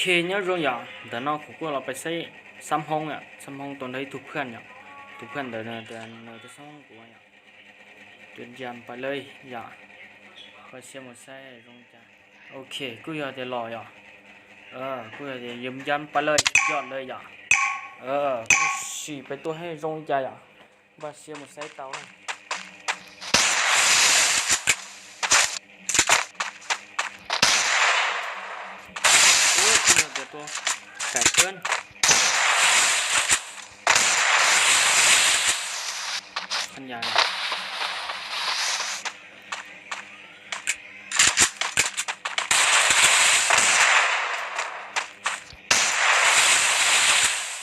OK nhớ rồi nhở, đợt nó của cô là phải xây xăm hông ạ, xăm hông tuần đấy thuộc Khuyên nhở, thuộc Khuyên đợt này, đợt này tôi xăm hông của anh ạ. Tuyệt vời, phải lời nhở, phải xem một xe rong cha. OK, cứ giờ thì lò nhở. Ờ, cứ giờ thì yếm dán phải lời, dọn lời nhở. Ờ, cứ xỉ phải tôi hay rong cha nhở. Ba sia một xe tàu này. Ôi, không được, được luôn. Cải cơn. Khán giả này.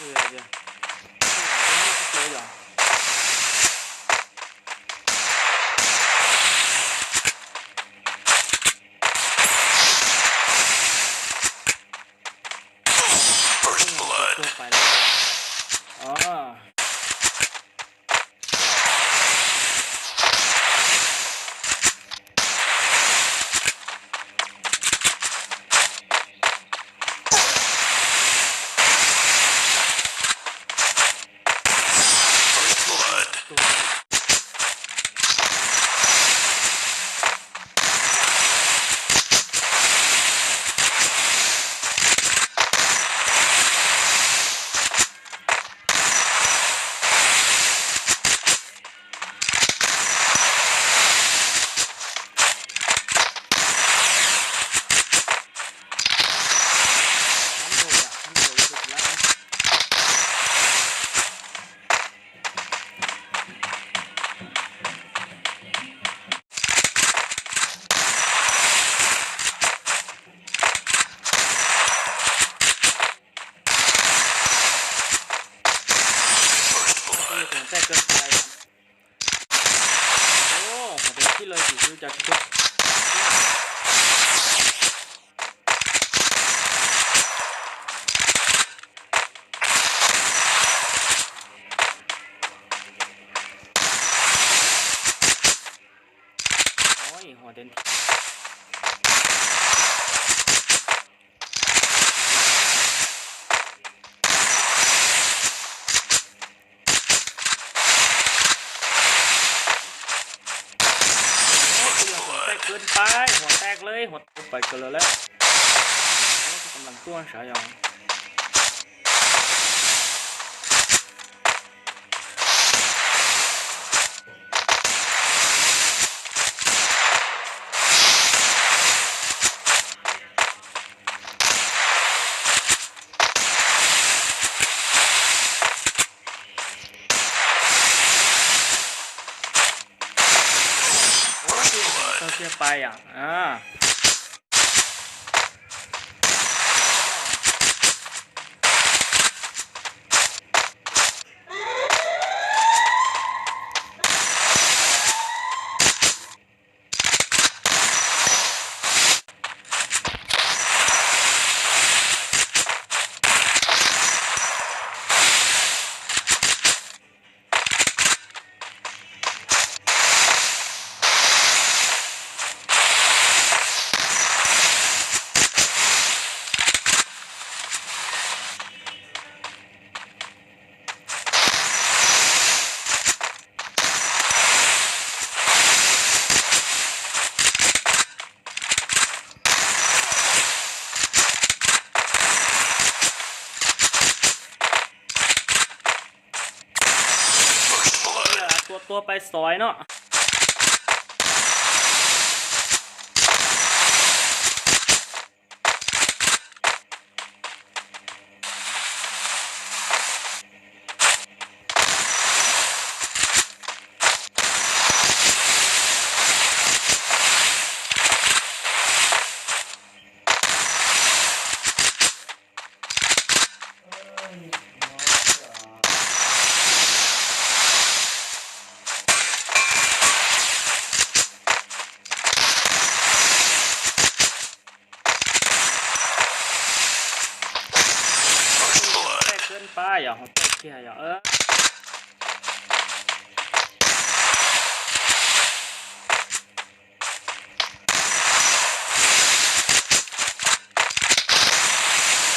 Ui, ui, ui. Ui, ui, ui. First blood. ອໍ First blood. ແຕກເກີນໄປ. ໂອ້ ເປັນທີ່ເລີຍ ຊິຄືຈະ ໂອ້ຍ ຫົວເຕັນ. ໂອ້ຍ ຫົວແຕກເກີນໄປ ຫົວແຕກເລີຍ ຫົວ ໄປເກີນແລ້ວ ໂອ້ຍ ກຳລັງຕົວສາຍອອກ. ໂອ້ຍ ເຈົ້າເສຍໄປອະ ອາ. ຕົວ ຕົວໄປຊອຍເນາະ. ແຕກເກີນໄປ ຢ່າ ຫົວແຕກເທື່ອ ຢ່າ ເອີ. ໂ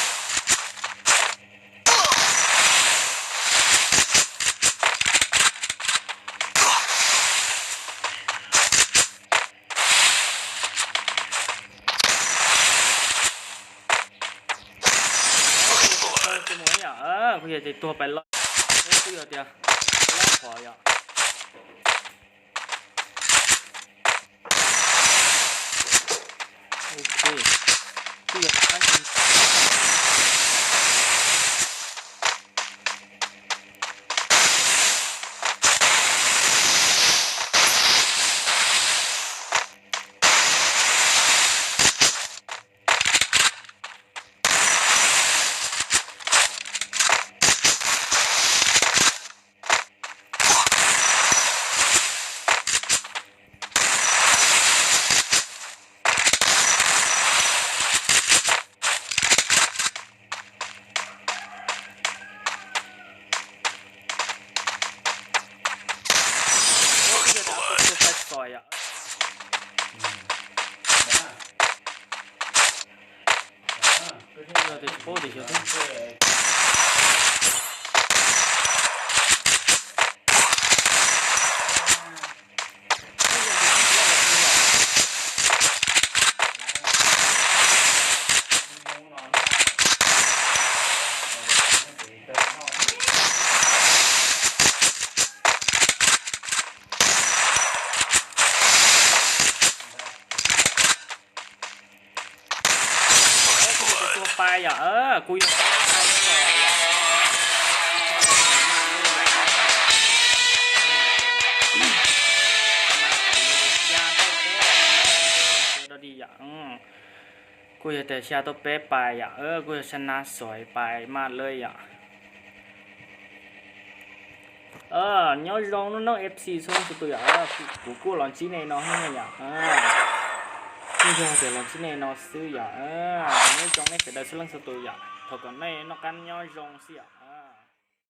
ເດຕົວໄປລອດ ໂອ້ ເສືອເຕຍ ລອດພໍເຍາະ ໂອເຄ ເສືອໄປ First blood. ເອີ ກູເປັນຕົວປາຍອະ ເອີ ກູຢາກໄປ ດຽວດີອະ ອືມ ກູຢາກແຕ່ເຊຍໂຕເປປາຍອະ ເອີ ກູຢາກຊະນະສວຍປາຍມາກເລີຍອະ. ເອີ ຍໍຍົງເນາະ ເອັຟຊີ ຊົມສຸດຍອດ ເອີ ກູກູລອນຈີເນເນາະ ເອີ ກູຢາກແຕ່ລອນຈີເນເນາະ ຊື່ຍອດ ເອີ ຍໍຍົງໃນເຟດໄດ້ສະເລິງສຸດຍອດ ເທົ່າກັນໃນນອກກັນຍໍຍົງເສຍ.